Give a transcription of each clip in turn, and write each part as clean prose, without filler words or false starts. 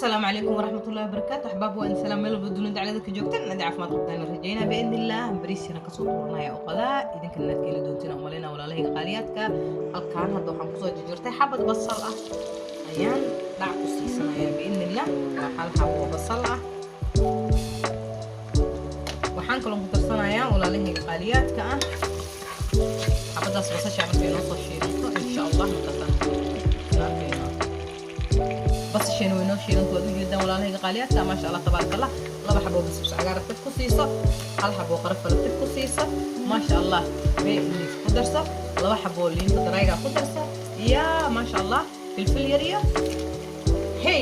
Asalaamu calaykum waraxmatullahi wabarakaatu. Axbaab, waa in salaam meel walba dunida daclada ka joogtaan. Inaad caafimaad qabtaan rajaynaa biidni illah. Bariisina kasoo tuuranaya oo qadaa idinkana inaad ka heli doontiin oo malaynaa, walaalahayga qaaliyaadka. Halkaan hadda waxaan kusoo jarjartay xabad basal ah, ayaan dhac ku siisanaya biidni illah. Waa hal xabo oo basal ah. Waxaan kaloo ku darsanayaa, walaalahayga qaaliyaadka ah, xabadaas basasha. Markay noo soo shiilanto, insha Allah, markaasaan arkayna. Basasheena way noo shiilanto, waad ujeedaan, walaalahayga qaaliyaadka, maasha Allah, tabaaraka Allah. Laba xabo basbas cagaar tib ku siiso, hal xabo qarafala tib ku siiso, maasha Allah. Bay leaf ku darso, laba xabo liinta darayga ku darso, ya maasha Allah, filfil yar iyo hey,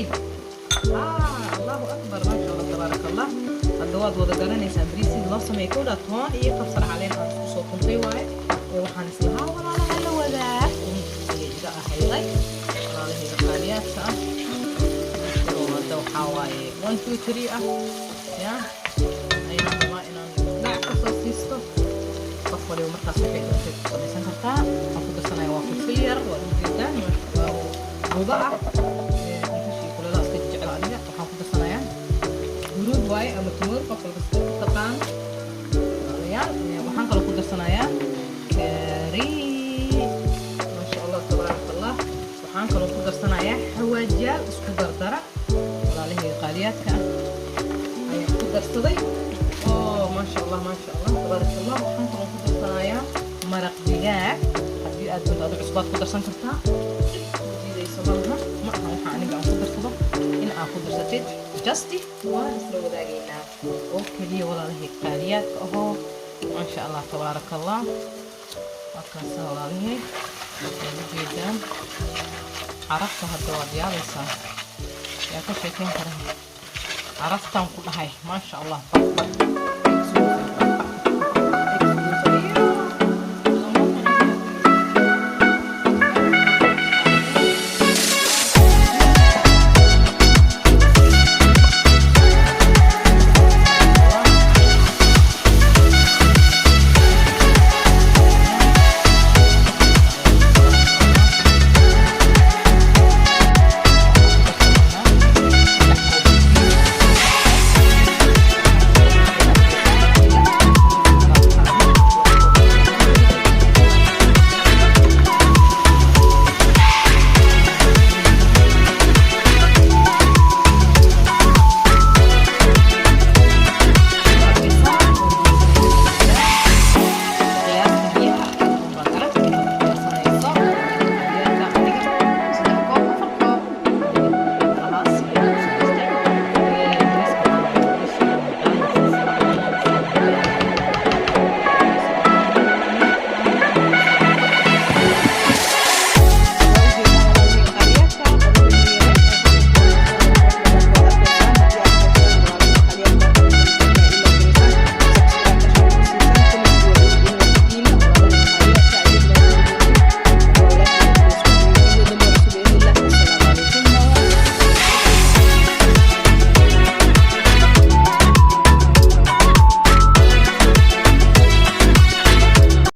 allahu akbar, maasha Allah, tabaaraka Allah. Hadda waad wada garanaysaan bariis sida loo sameeyo. Kowdha toon iyo kabsar caleen aan isku soo tuntay waaye ee waxaan islahaa walaalaha la wadaag ayay iga ahayday, walaalahayga qaaliyaadka ah. Oo hadda waxaa waaye one two three ah ya ayaan rabaa inaan dhac ka soo siisto. Qof waliba markaas waxay doontay ku samaysan kartaa. Waxaan ku darsanaya waa filfil yar, waad ujeedaan, waa budo ah, filfishii kuleelaha iska jecel aniga. Waxaan ku darsanayaa huruud waaye ama tumur, qof walba sida u taqaan, walaalayaal. Waxaan kaloo ku darsanayaa kari, maasha Allah, tabaaraka Allah. Waxaan kaloo ku darsanayaa xawaajiyaal isku dardara, walaalahayga qaaliyaadka ah, ayaan ku darsaday. Oo maasha Allah, maasha Allah, tabaaraka Allah. Waxaan kaloo ku darsanayaa maraq digaag. Haddii aad doonto adu cusbaad ku darsan kartaa, diidayso malaha. Ma aha waxa aniga aan ku darsado in aad ku darsatid, just waan isla wadaagaynaa oo keliya, walaalahayga qaaliyaadka ahoo, maasha Allah, tabaaraka Allah. Waa kaasa, walaalihii, waad ujeedaan carafta. Hadda waad yaabaysaa, yaa ka sheekeyn kara caraftaan ku dhahay, maasha Allah. Bak bak.